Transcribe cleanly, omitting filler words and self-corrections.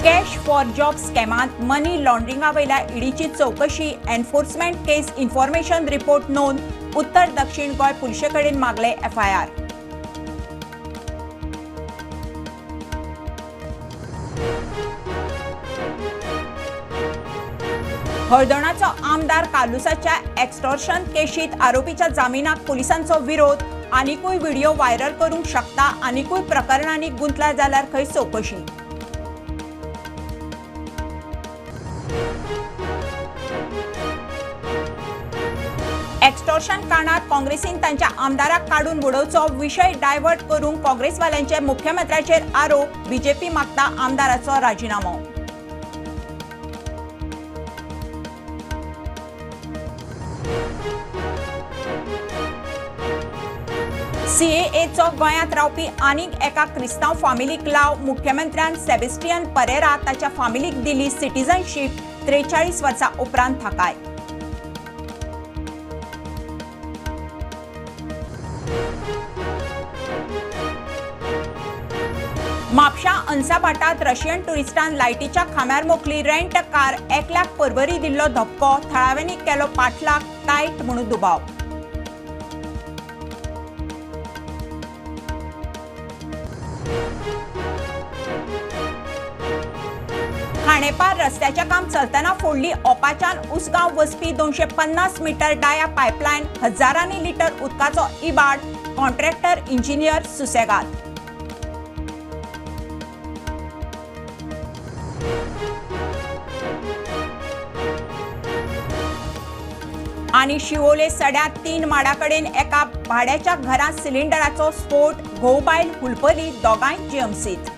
Cash for job स्कॅमांत money लॉन्ड्रिंगा वयल्या ईडीची चवकशी. Enforcement केस information report नोंद. उत्तर दक्षिण गोंय पुलिशे कडेन मागले एफआयआर. हळदोणाचो आमदार कार्लुसाच्या एक्स्टॉर्शन केशीत आरोपीच्या जामिनाक पुलिसांचो विरोध. आनिकूय व्हिडिओ व्हायरल करूंक शकता, आनिकूय प्रकरणांनी गुंतला जाल्यार खंय चवकशी. एक्स्टॉर्शन कारणात काँग्रेसीन तांच्या आमदाराक काडून उडोवचो, विशय डायव्हर्ट करूंक काँग्रेसवाल्यांचे मुख्यमंत्र्याचेर आरोप. बीजेपी मागता आमदाराचो राजिनामो. सीएएचो गोंयांत रावपी आनीक एका क्रिस्तांव फामिलीक लाव. मुख्यमंत्र्यान सेबेस्टियन परेरा ताच्या फामिलीक दिली सिटीझनशीप. 43 वर्सां उपरांत थाकाय. म्हापशा अनसाभाटात रशियन टुरिस्टान लायटीच्या खांब्यार मोखली रेंट कार. एकल्याक परवरी दिल्लो धपको. थळाव्यांनी केलो पाठलाग. तायट म्हणून दुबाव. खांडेपार रस्त्याचें काम चलतना फोडली ओपाच्यान उसगांव वचपी 250 मीटर डाया पायपलायन. हजारांनी लिटर उदकाचो इबाड. कॉन्ट्रॅक्टर इंजिनियर सुसेगाद. आनी शिवोले सड्यांत 3 माडा कडेन एका भाड्याच्या घरांत सिलिंडराचो स्फोट. घोव बायल हुलपली. दोगांय जीएमसीत.